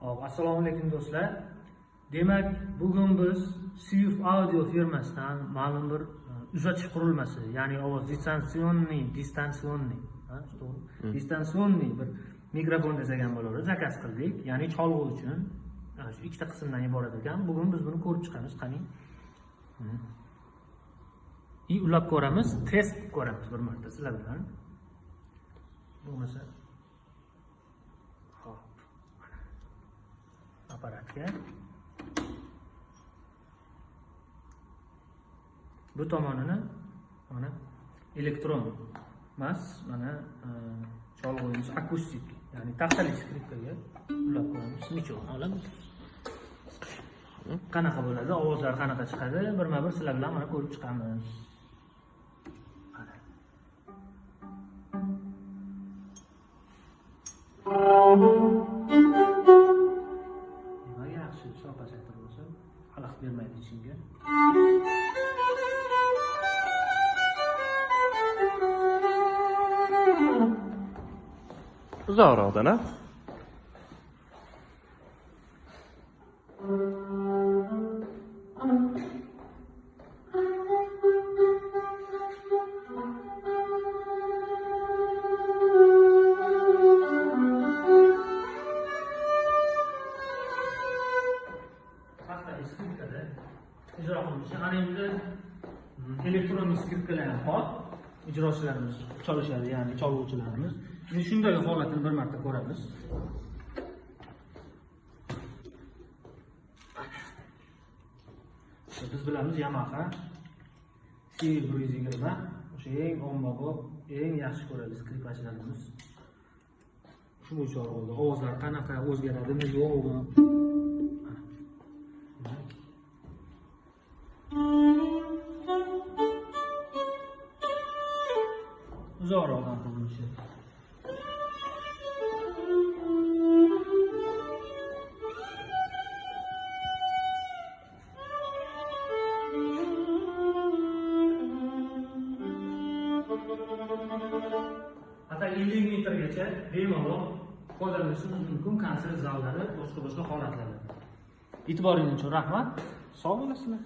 Hop, assalomu alaykum do'stlar. Demak, bugun biz Swift Audio firmasidan ma'lum bir uzatish qurilmasi, ya'ni ovoz distansionniy, ha, to'g'ri? Distansionniy bir mikrofon desak ham bo'ladi, zakaz qildik. Ya'ni cholg'u uchun shu ikkita qismdan iborat ekan. Bugun biz buni ko'rib chiqamiz, qaning. Ulab ko'ramiz, test qilib ko'ramiz bir marta sizlar bilan. Bo'lmasa hop. Apparatga bu tomonini mana elektron emas, mana cholg'uyimiz akustik, ya'ni taxtali skripkaga ulab ko'ramiz. Nechun olamiz? Qanaqa bo'ladi, ovozlar qanaqa chiqadi, birma-bir sizlar bilan mana ko'rib chiqamiz. Demak, yaxshi, sal pasaytirib bo'lsa, xalaqit bermaydi hech kimga. Uzoqroqdan, a? Taxtali skripkada ijro qilinishi. Ana endi elektron skripkalar ham bor. Ijrochilarimiz chalishadi, ya'ni cholg'uvchilarimiz. Endi shunday holatini bir marta ko'ramiz. Biz bilamiz Yamaha C120 o'sha eng ommabop, eng yaxshi ko'radi skripkachilarimiz. Shu bo'yicha oldi. Ovozlar qanaqa o'zgaradimi, yo'qmi? Uzoqroqdan qilinishi. Hatto 50 metrgacha bemalol foydalanishimiz mumkin konsert zallari, boshqa-boshqa holatlarda. E'tiboringiz uchun rahmat. Sog' bo'lasizlar.